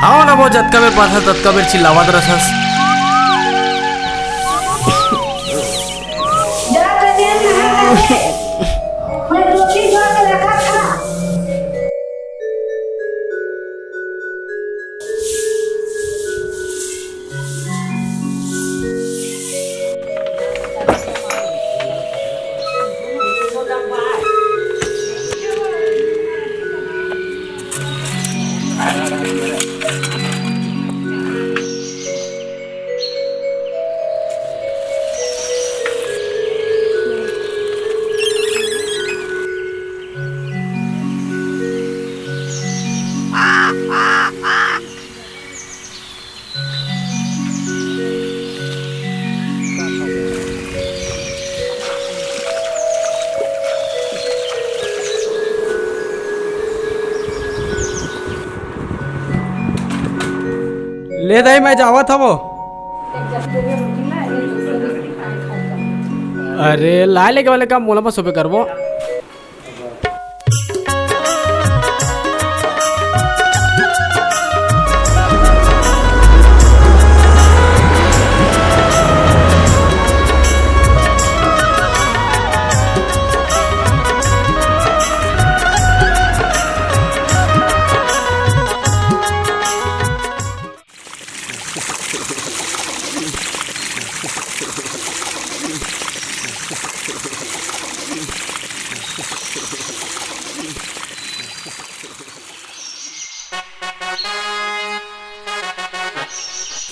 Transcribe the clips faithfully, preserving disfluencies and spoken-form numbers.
आओ ना वो, जतका बेर पाथा ततका बेर चिल्लावत रहस। ले दाई, मैं जावत हवो। अरे, लाय लेके वाले काम मोला बस होबे करबो।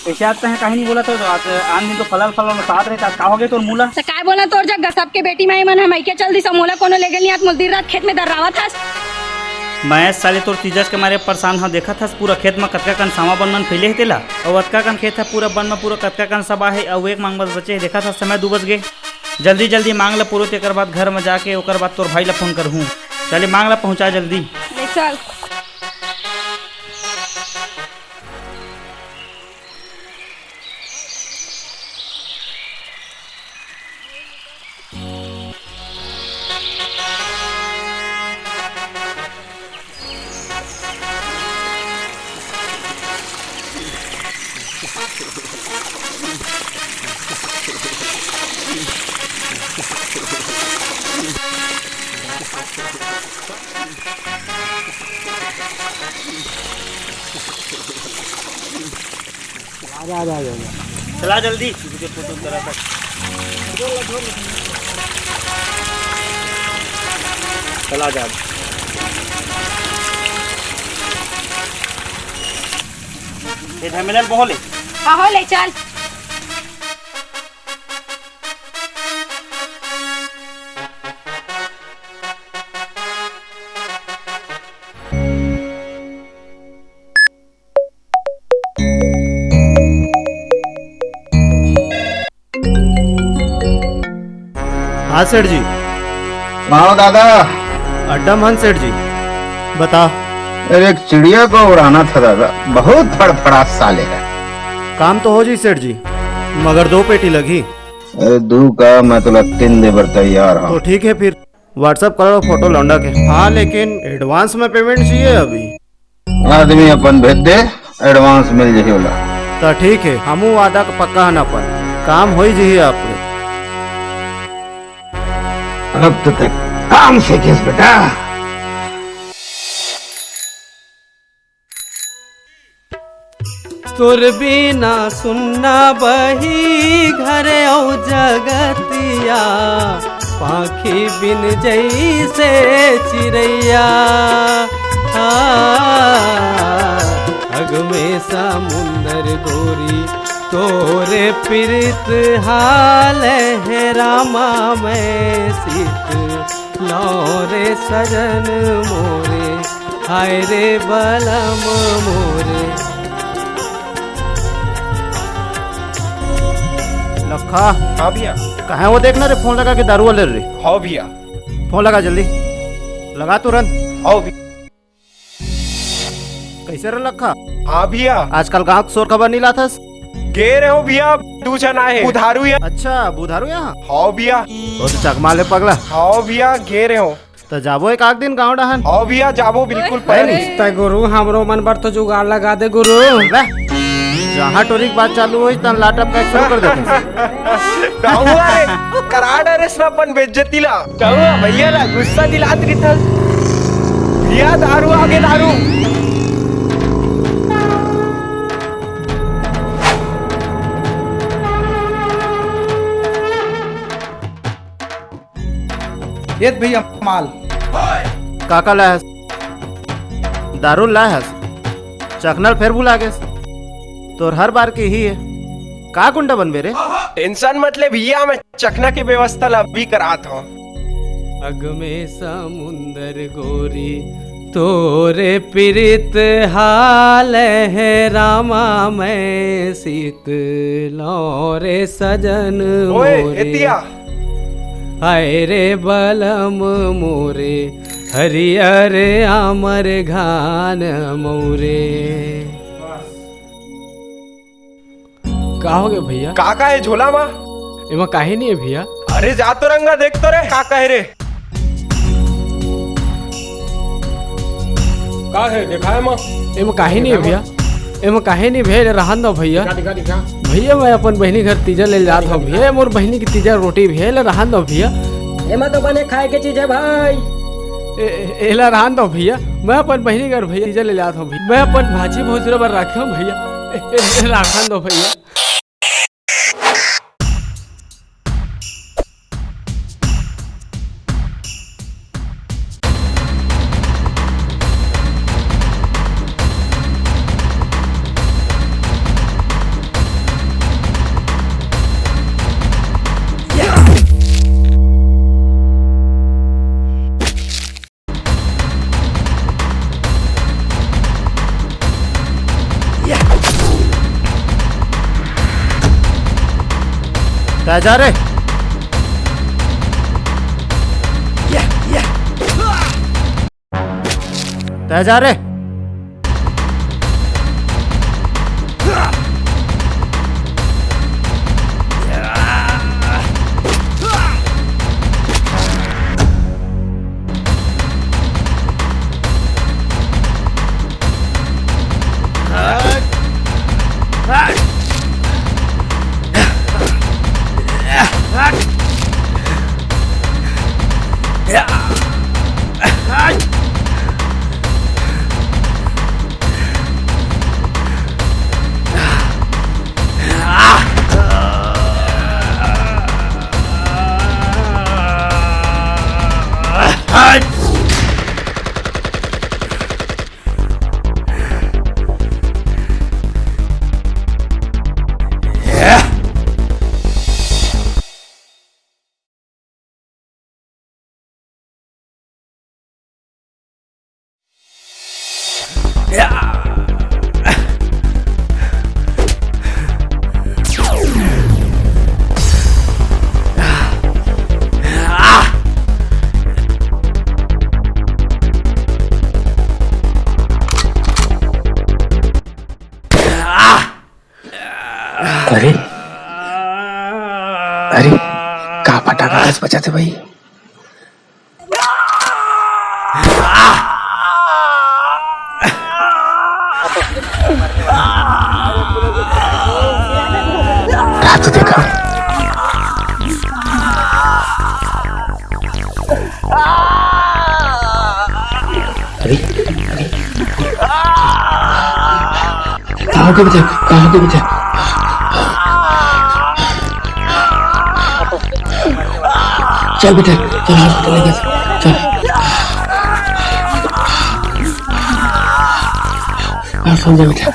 वइसे आज तैं कहीं नहीं बोला तो, आज आन दिन तो फलाल फलाल साथ रहता, आज का हो गया तोर मुँह ला? त काय बोला तोर जग, सबके बेटी माई मन ह मइके चल दिस, मोला कोनो लेगे नहीं आत, मोला दिन रात खेत में दर्रावत हस। मैं साले तोर तीजस के मारे परेशान हव, देखत हस पूरा खेत में कतका कन सावा बन मन फैले हे तेला, अउ अतका कन खेत ह पूरा बन में पूरा कतका कन सबा हे, अउ एक मांग बस बचे हे, देखत हस समय दू बज गे। जल्दी जल्दी मांग ला पुरो, तेकर बाद घर में जाके ओकर बाद तोर भाई ला फोन करहूँ। चले मांग ला पहुँचा जल्दी। ले चल। आजा, आजा, आजा, आजा। चला जल्दी, तुझे फोटो करा था। चला जा। ये धमेलन बहो ले। बहो ले, चल। हाँ सेठ जी। आओ दादा। अड्डा मन सेठ जी, बता। अरे, एक चिड़िया को उड़ाना था दादा, बहुत फड़फड़ा साले है। काम तो हो जी सेठ जी, मगर दो पेटी लगी। अरे, दू का, मैं तो तीन दे बर तैयार हूँ। तो ठीक है फिर। WhatsApp करो फोटो लौंडा के। हाँ, लेकिन advance में payment चाहिए अभी। आदमी अपन भेज दे, advance मिल जाही ओला। तो ठीक है, हमू वादा का पक्का हन अपन, काम होई जही आपके। अब तो तक काम सीखिस बेटा। तोर बिना सुन्ना बही घर अउ जगतिया, पाखी बिन जइसे चिरैया। हाँ। जग में समुंदर गोरी, तोरे पीरित हाल है रामा, मैं सीत लौं रे सजन मोरे, हाय रे बलम मोरे। लखा। हाँ भैया। कहाँ है वो, देखना रे, फोन लगा के दारू वाले रे। हाँ भैया। फोन लगा जल्दी, लगा तुरंत। हाँ भैया। कैसे रे लखा? हाँ भैया। आजकल गांव के सोर खबर नहीं लाथस? गे रहे हो भैया, दू झन आए हे। बुधारू यहाँ। अच्छा, बुधारू यहाँ? हाँ भैया। वो तो चकमा ले पगला। हाँ भैया, गे रहे हो। तो जाबो एक आध दिन गांव डहन। हाँ भैया, जाबो बिल्कुल। अरे पहले। तय गुरु, हमरो मन बर तो जुगाड़ लगा दे गुरु। बे, जहाँ टोरी के बात चालू होई, तन लाटप का शुरू कर देते। कहूँ रे, करा डरे अपन बेइज्जती ला। कहूँ भैया ला गुस्सा दिलात रिथस। भैया दारू आगे दारू। ये भैया माल। का का लाए हस? दारू लाए हस? चखना ल फेर भुला गेस। तोर हर बार के ही है। का गुंडा बनबे रे? टेंशन मत ले भैया, मैं चखना के व्यवस्था ला अभी करात हूँ। अग में समुंदर गोरी, तोरे पीरित हाल है रामा, मैं सीत लौं रे सजन ओए, मोरे। एतिया। हाय रे बलम मोरे, हरियर आमर घान मौरे। का हो गए भैया? का का है झोला मा? एमा काहे नहीं है भैया। अरे जा तो रंगा, देख तो रे, का का है रे? का है, दिखाए मा? एमा काहे नहीं है भैया। एमा काहे नहीं भैया, ले रहन दो भैया। दिखा, दिखा, दिखा। भैया, मैं अपन बहिनी घर तीजा ले जात हूँ भैया, मोर बहिनी की तीजा रोटी भैया, ले रहन दो भैया। एमा तो बने खाए के चीज है भाई। ए, ए, एला रहन दो भैया, मैं अपन बहिनी घर भैया तीजा ले जात हूँ भैया, मैं अपन भांची भोजरा बर राखे हूँ भैया। ए, ए, ए, राखन दो भैया। तै जा रे। तै जा रे। अरे, अरे, का फटाका कस बजाथे भाई? रात देखा। अरे, अरे। कहाँ के बेटा? कहाँ के बेटा? चल बेटा, चल हॉस्पिटल लेके चल। चल। समझा बेटा।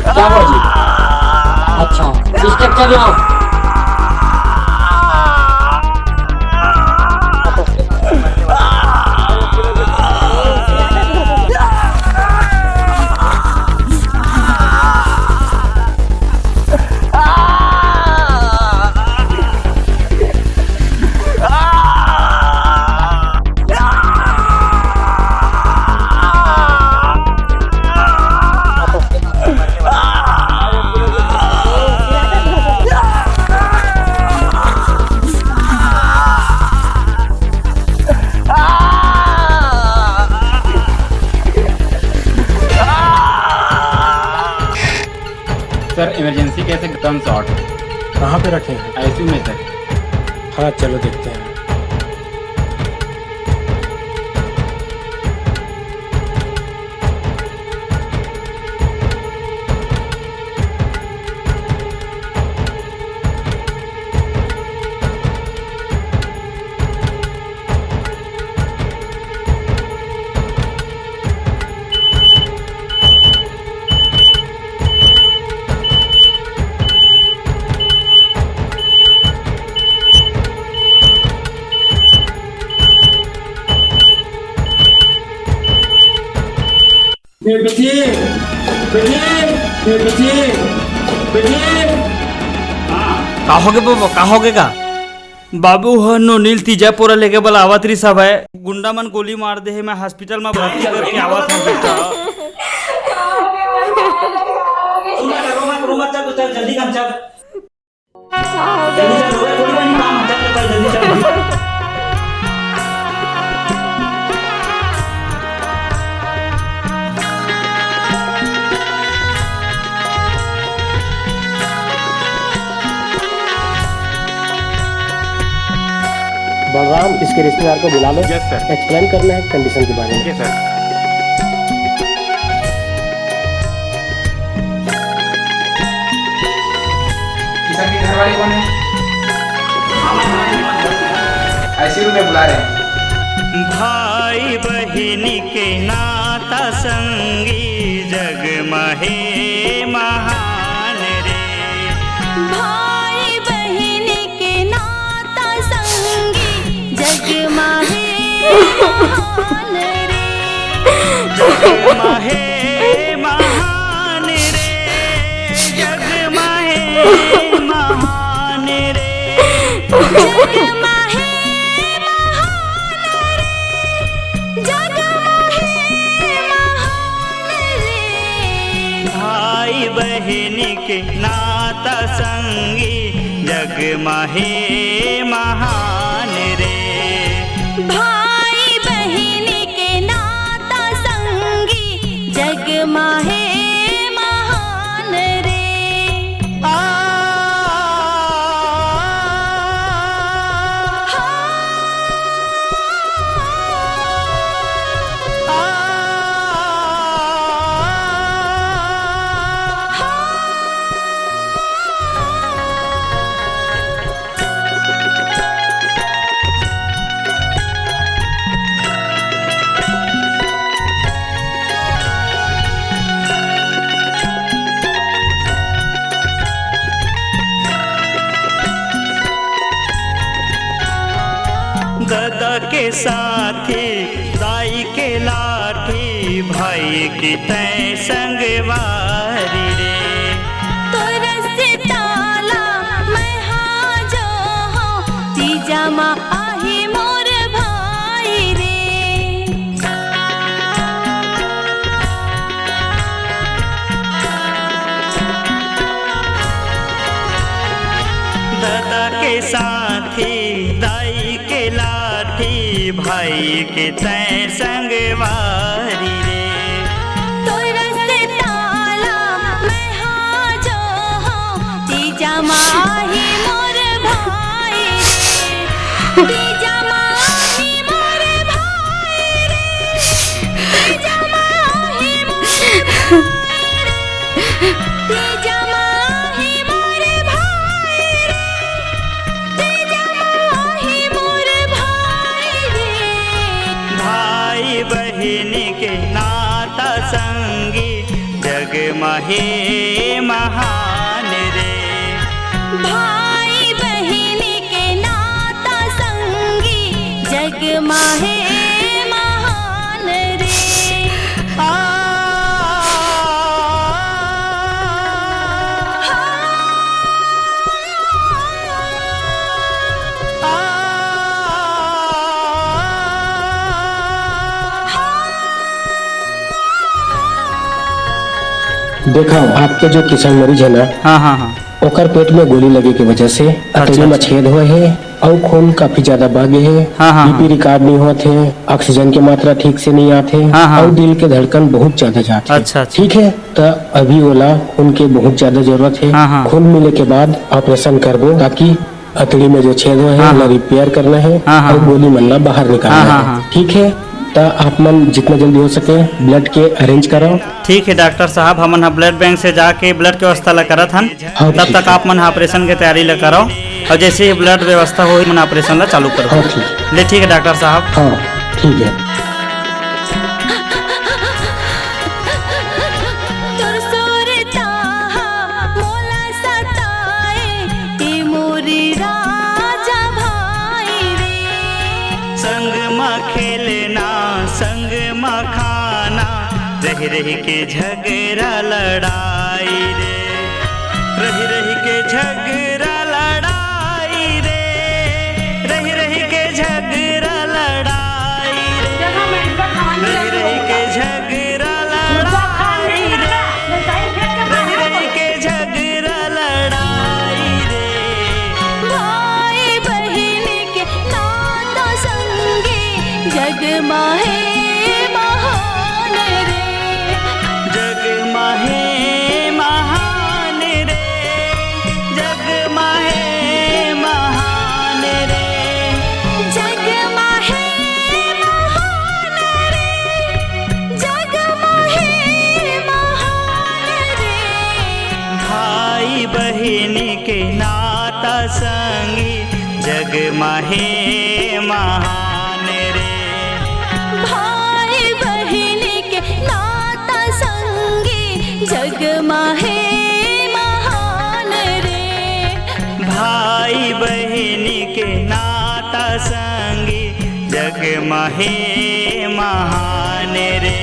क्या हुआ जी? अच्छा, स्ट्रक्चर लाओ। सर, इमरजेंसी केस है, गन शॉट। कहाँ पे रखे हैं? आईसीयू में सर। हाँ, चलो देखते हैं। बेटी, बेटी, बेटी, बेटी। का होगे बाबू, का होगे का? बाबू ह नोनील तीजा पोरा लेके बला आवत रिस हवय। गुंडा मन गोली मार दे हे, मैं हॉस्पिटल म भर्ती करके आवत हंव बेटा। रो मत, रो मत, चल, चल, जल्दी कर, चल। जल्दी चल, रोवे थोड़ी बनी काम, चल, चल, जल्दी चल। बलराम, इसके रिश्तेदार को बुला लो। Yes sir. एक्सप्लेन करना है कंडीशन के बारे में। Yes sir. किशन के घर वाले कौन है? आईसीयू में बुला रहे हैं। भाई बहिनी के नाता संगी जग म हे महान रे। भाई बहिनी के नाता संगी जग म हे महान रे। जग म हे महान रे, जग म हे महान रे। जग म हे महान रे, जग म हे महान रे। भाई बहिनी के नाता संगी जग म हे महान रे। भाई बहिनी के नाता संगी जग म हे महान रे। आ, ददा के साथी, दाई के लाठी, भाई की तैं संगवारी रे। तोर रिश्ता ला मैं हा जो हूँ, तीजा मा आही मोर भाई रे। हे भाई के तैं संगवारी रे। तोर से ताला मैं हा जो हूँ, तीजा माही मोर भाई रे। तीजा माही मोर भाई रे। तीजा माही मोर भाई रे। तीजा माही मोर भाई रे। तीजा माही मोर भाई रे। भाई बहिनी के नाता संगी जग म हे महान रे। भाई बहिनी के नाता संगी जग म हे महान रे। आ, देखा, आपके जो किसान मरीज है ना, हाँ, हाँ, हाँ। ओकर पेट में गोली लगे के वजह से अच्छा, अतड़ी में अच्छा। छेद हुए है और खून काफी ज्यादा बह गए है। हाँ, हाँ, बीपी हाँ। रिकॉर्ड नहीं होत है, ऑक्सीजन की मात्रा ठीक से नहीं आत है हाँ, हाँ। और दिल के धड़कन बहुत ज्यादा जात है। अच्छा, अच्छा। ठीक है, तो अभी ओला खून के बहुत ज्यादा जरूरत है। हाँ, हाँ। खून मिले के बाद ऑपरेशन करबो, ताकि अतड़ी में जो छेद हुए है, हाँ, ओला हाँ। रिपेयर करना है हाँ, हाँ, और हाँ। गोली मन ला बाहर निकालना हाँ, है। हाँ, हाँ। ठीक है, तो आप मन जितना जल्दी हो सके ब्लड के अरेंज कराओ। ठीक है डॉक्टर साहब, हमन ह ब्लड बैंक से जाके ब्लड के व्यवस्था ला करत हन। हाँ, तब ठीक तक है। आप मन ह ऑपरेशन के तैयारी ला कराओ और जैसे ही ब्लड व्यवस्था होही, हमन ऑपरेशन ला चालू करबो। हाँ, ठीक। ले ठीक है डॉक्टर साहब। हाँ, ठीक है। तोर सुरता हा मोला सताए, ए मोरे राजा भाई रे। संग म खेलना, संग म खाना, रहि रहि के झगरा लड़ाई रे। रहि रहि के झगरा लड़ाई रे। रहि रहि के झगरा लड़ाई रे। रहि रहि के झगरा लड़ाई रे। रहि रहि के झगरा लड़ाई रे। भाई बहिनी के नाता संगी जग म हे महान रे। जग म हे महान रे। जग म हे महान रे। जग म हे महान रे। जग म हे महान रे। भाई बहिनी के नाता संगी जग म हे महान रे। भाई बहिनी के नाता संगी जग म हे महान रे। भाई बहिनी के नाता संगी जग म हे महान रे।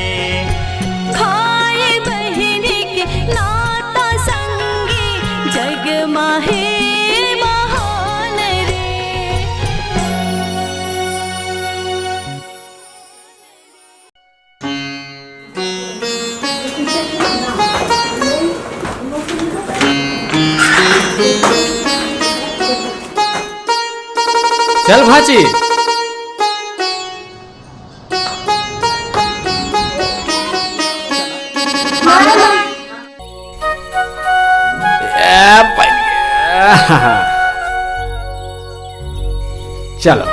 भाई बहिनी के नाता संगी जग म हे महान रे। चल भाजी। ए, पड़ गया। चलो,